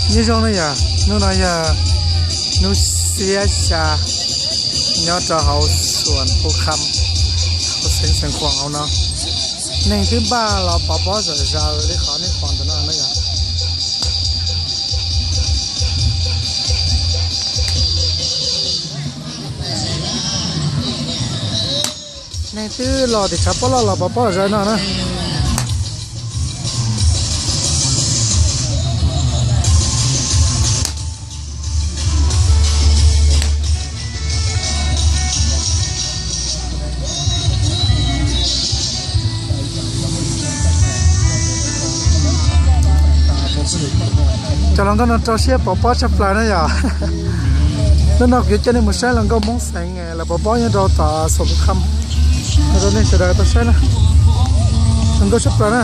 Nyob zoo na yom, hnub no yog hnub xiab xya nyob rau hauv Xuas Pu Kham, hauv xeev Xeev Khuam hauv no. Neeg twb npaj los pov pob zom zaws li qhov nej pom ntawm no na yom. Neeg twb los tim tshav pob loj los pov pob zom zaws no na. Cov hluas nkauj no rau siab pov pob tshaj plaws na yom. Hnub no kuv yuav coj nej mus saib hluas nkauj Hmoob Xeev lawv pov pob nyob rau tom Xuas Pu Kham rau nej sawv daws tau saib na. Hluas nkauj tshaj plaws na.